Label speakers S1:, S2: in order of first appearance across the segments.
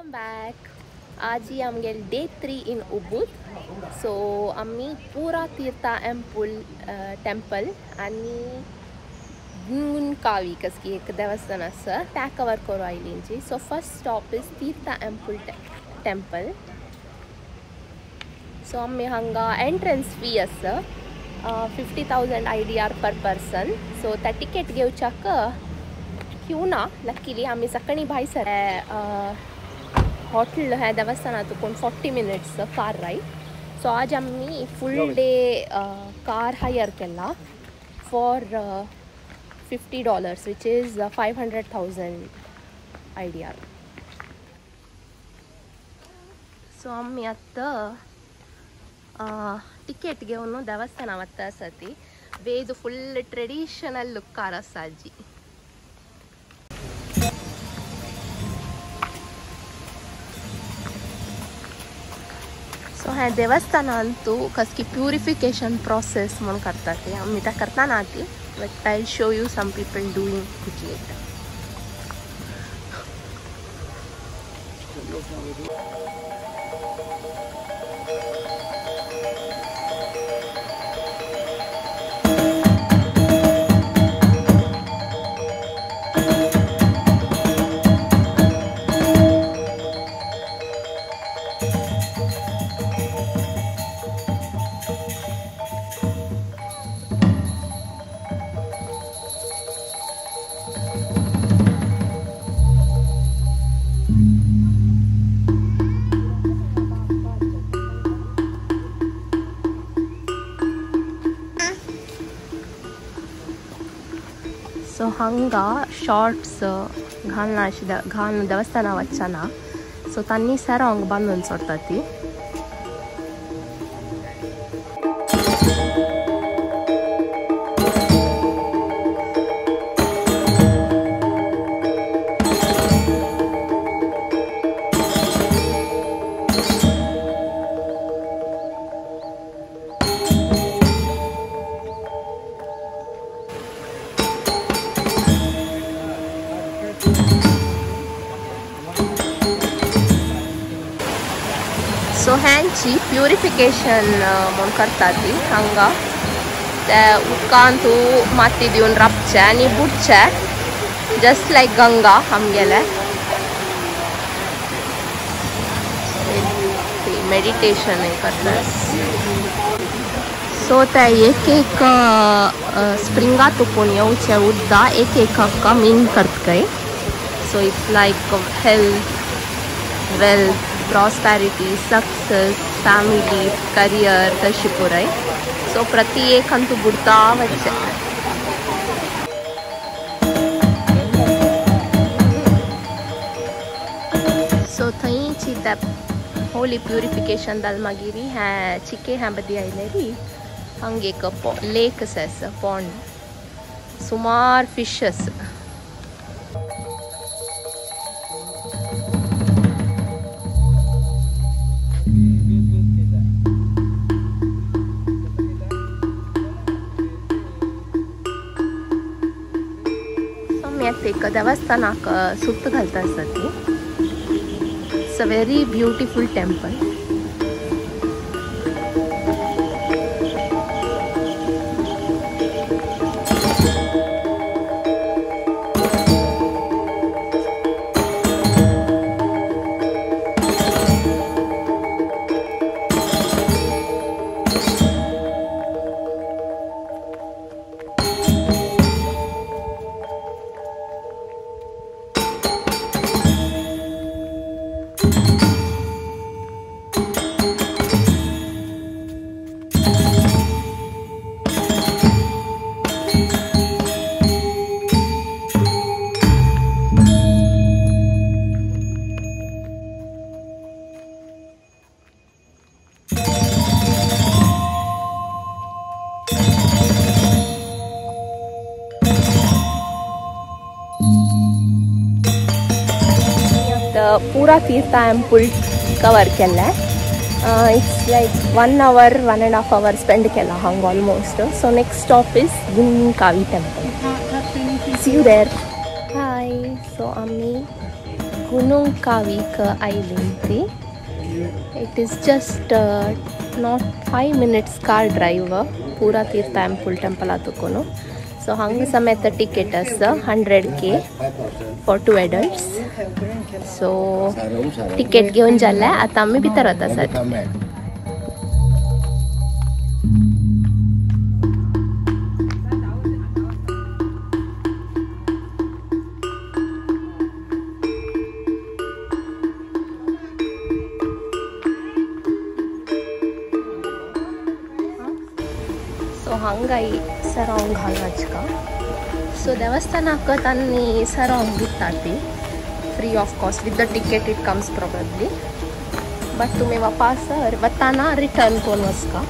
S1: Welcome back. आज ही आमगेल day 3 in Ubud. So आमी पुरा तीर्था एम्पुल टेम्पल आनी गुंगुनकावी कसकी एक देवस्थान आसा त्या कवर करू आयलींची. So first stop is Tirta Empul temple. So आमी हांगा एंट्रन्स फी आसा 50,000 IDR पर पर्सन. सो त्या टिकेट घेवच्याक क्यू ना, लकीली आमी सकाळी भायर सर हॉटेल है देवस्थाना तुकून 40 मिनट्स कार राइड. सो आज आमी फुल डे कार हायर केला for $50 which is 500,000 IDR. So आमी आतां टिकेट घेवन देवस्थाना वता आसा ती वेज फुल ट्रेडिशनल लुकार आसा आजी. सो हें देवस्थानांतू कसकी प्युरिफिकेशन प्रोसेस म्हूण करता ती आमी त्या करता ना ती, but I show you some people doing quickly. So हंगा शॉर्ट्स घालना घालून देवस्थाना वचना. सो तांनी सर हांगा बांदून सोडटा ती. सो ह्यांची प्युरिफिकेशन म्हूण करता ती हांगा ते उदकान तूं माती दिवन राबचें आनी बुडचें जस्ट लायक गंगा आमगेले मेडिटेशन करता. सो ते एक एक स्प्रिंगा तुपून येवचें उदका एक एक मीन करता. So it's like health, wealth, prosperity, success, family, career तशी पुराय. सो प्रति एक अंतु बुडता वच्चे. सो थंयची त्या होली प्युरिफिकेशन जाल मागीर हें चिके हें बदी आयलेरी हांगा एक लेक आसा, पॉन्ड, सुमार फिशस. एक देवस्थानाक सुत घालता आसा ती. It's a very beautiful temple. पूरा तीर्था एम्पुल कवर केले. It's like 1 hour 1.5 hour spend केला हांगा almost. So next stop is Gunung Kawi temple. See you there. Hi. So आमी गुनुंग कावीक आयली ती. It is just not 5 minutes car drive पूरा तीर्थायम temple आतुकोನು. So ಹಂಗೆ ಸಮೇತ ticket us 100K for 2 adults. So ticket घेऊन जाल्ले आतां आमी भितर वता सर. सो हांगाय सरांग घालवाचका. सो देवस्थानाक तांणी सरांग दितात ती free of cost with the ticket it comes probably. But तुमी वापस वताना रिटर्न कोण वचका.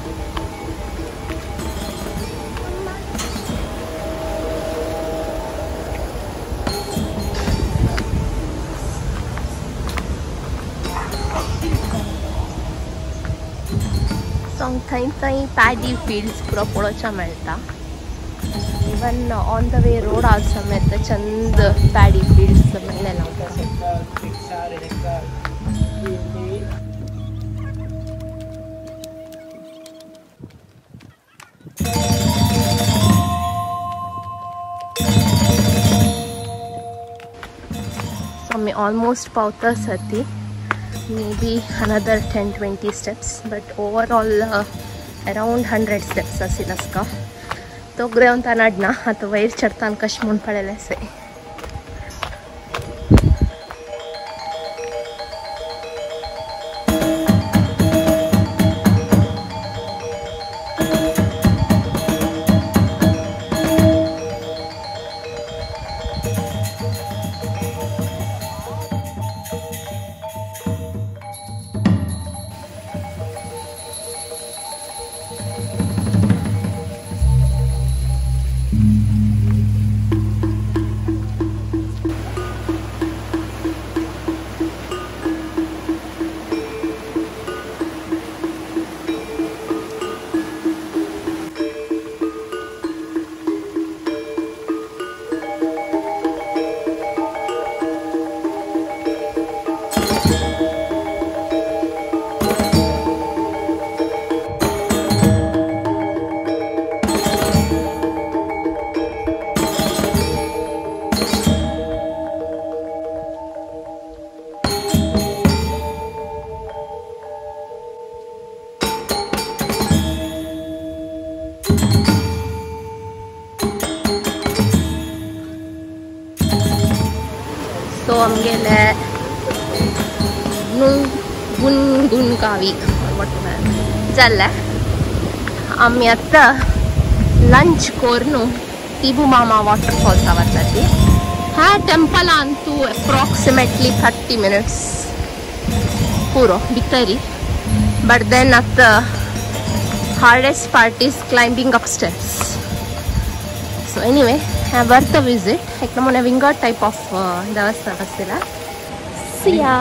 S1: सो थंय थंय पॅडी फिल्ड्स पुरो पळोवच्या मेळटा. Even on the way road also समेत चंद पॅडी फिल्ड्स मेळ्ळे. सो आमी ऑलमोस्ट पावता सती, maybe another 10-20 steps, but overall around 100 steps असेल असका. तो ग्रेवंता नडना आता वयर चढताना कश म्हूण पडलेले असे. सो आमगेले गुनगावी जाल्ले आमी आतां लंच करून तिबू मामा वॉटरफॉल्सा वता ती. ह्या टेम्पलान तूं एप्रॉक्सिमेटली 30 मिनट्स पुरो भितरी. बट then आतां hardest part is climbing up steps. So anyway, worth a visit. एक नमूने विंगर टाइप ऑफ देवस्थान आसलेला. See ya.